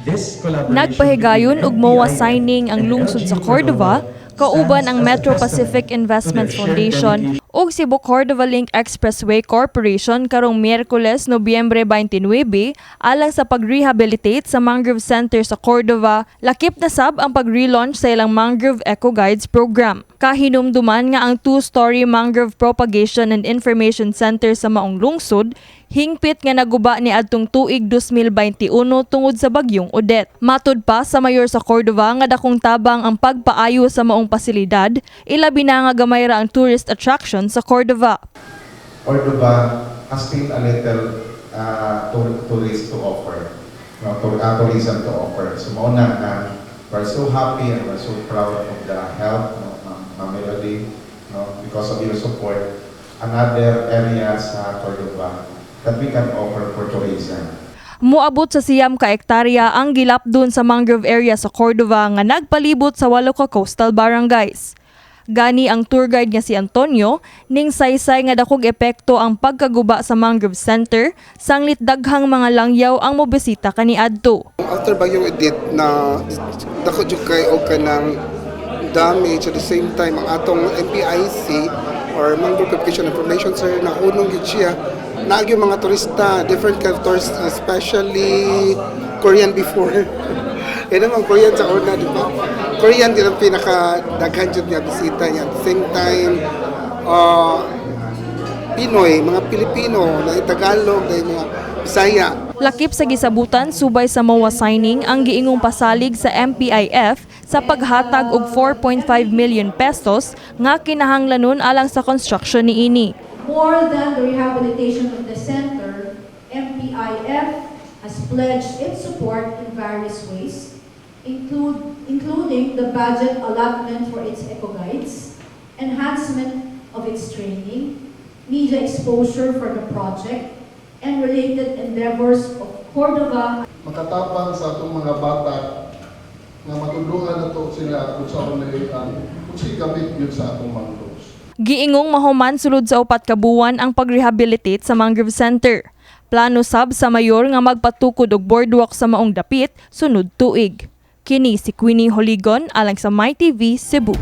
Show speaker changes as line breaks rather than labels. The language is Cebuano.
This collaboration
Nagpahigayon
between
og MOA
MPIF
signing ang
and
lungsod sa
LGU
Cordova kauban
stands
ang
as a
Metro
testament
Pacific
to their
Investments
shared
Foundation
dedication
ug Cebu Cordova Link Expressway Corporation karong Miyerkules, Nobyembre 29, alang sa pag-rehabilitate sa Mangrove Center sa Cordova, lakip na sab ang pag-relaunch sa ilang Mangrove Eco Guides program. Kahinumduman nga ang two-story Mangrove Propagation and Information Center sa maong lungsod hingpit nga naguba ni adtong tuig 2021 tungod sa bagyong Odette. Matud pa sa mayor sa Cordova nga dakong tabang ang pagpaayo sa maong pasilidad, ilabi na nga gamay ra ang tourist attraction sa Cordova.
Cordova has still a little tourist to offer, no, tourism to offer. So mao na, we're so happy and we're so proud of the help, no, Ma'am Melody, no, because of your support, another area sa Cordova that we can offer for tourism.
Muabot sa 9 ka ektarya ang gilapdon sa mangrove area sa Cordova nga nagpalibot sa walo ka coastal barangays. Gani ang tour guide nga si Antonio, ning saysay nga dakog epekto ang pagkaguba sa mangrove center, sanglit daghang mga langyaw ang mobisita kaniadto.
After Bagyong Odette na dako jud kay og kanang damage. At the same time, ang atong MPIC or Mangrove Propagation Information Center, nahunong gyud siya. Naa gyud mga turista, different kind of tourists, especially Korean before. Yan ang Korean sa una, di ba? Korean din ang pinaka daghan jud nga bisita niya. At the same time, Pinoy, mga Pilipino, na Tagalog, na mga Bisaya.
Lakip sa gisabutan subay sa MOA signing ang giingong pasalig sa MPIF sa paghatag og ₱4.5 million nga kinahanglanon alang sa construction niini.
More than the rehabilitation of the center, MPIF has pledged its support in various ways, including the budget allotment for its eco-guides, enhancement of its training, media exposure for the project, and related endeavors of Cordova
Makatabang sa atong mga bata nga matudluhan nato sila kung saan ang kung si gamit yun sa atong mangroves.
Giingong mahuman sulod sa 4 ka buwan ang pag-rehabilitate sa Mangrove Center. Plano sab sa mayor nga magpatukod og boardwalk sa maong dapit sunod tuig. Kini si Queenie Holigon alang sa MyTV Cebu.